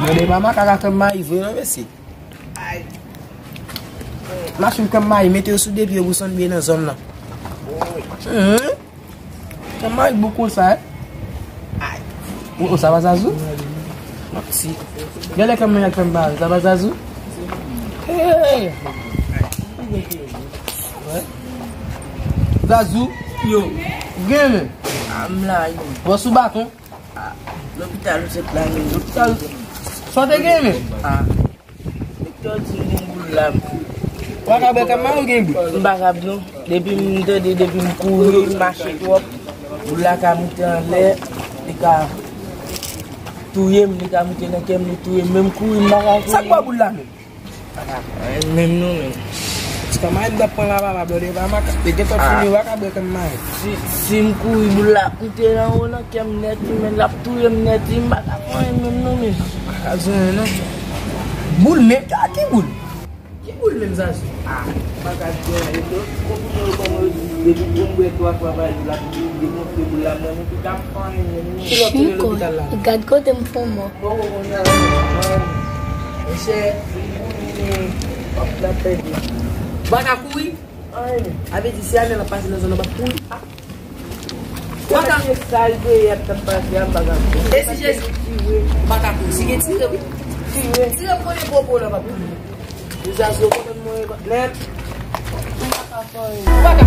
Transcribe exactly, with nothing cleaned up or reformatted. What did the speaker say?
Mande pa makak a kanm mayi vre non, mesye. Machin kanm mayi, mete yo sou de pye pou sonn byen nan zòn nan. Mhm. Kanm mayi bon konsa, eh. Ou, ou, sa pa Zazou? Si. Gade kanm mayi ak kanm mayi, sa pa Zazou? Hey! Zazou? Yo. Gen men. A, m la, yo. Bò sou baton. A, lopital ou sot la, men. Lopital. Sa w te gen men? A. Doktè di m gen boul la. Ou pa ka bwè kanm mayi ou gen boul? M pa kab non. Depi m tande, depi m kouri, m mache twòp, boul la ka moute anlè, li ka touye m, li ka moute nan kè m, li touye m. Menm kouri, m pa ka kouri. Sa k ba w boul la menm? Pa ka fè anyen menm non, men. Ti kanm mayi m t ap pran la, papa, blòdè pa makak. Te gentan fini, ou pa ka bwè kanm mayi. Si, si m kouri, boul la ap moute anwo nan kè m nèt, wi, men l ap touye m nèt, wi, m pa ka fè anyen menm non, men. Pa ka fè anyen non. Boul menm, ki boul? Ki boul menm, Zazou? A, m pa ka di anyen, e lòt ti konprimè yo ban mwen yo di, depi pou m bwè twa fwa pa jou, l ap demonte boul la, mwen menm ki ka fè anyen menm non. Ki lè w tounen lopital la? Gad kote m fè mò. Bon, bon, bon, bon, bon. Monchè, li boule, w ap la pèdi. Ou pa ka kouri? Anyen. A vle di, si Anèl ap pase nan zòn nan, w ap kouri? Ou pa ka. Se sa l veye ap t ap pase a, m pa ka kouri. E si Jezi? Tire. Ou pa ka kouri. Si gen tire, wi. Tire. Tire premye popo la, w ap kouri. Deja, si yo konprann mwen, nèt. M pa ka fè anyen. Ou pa ka.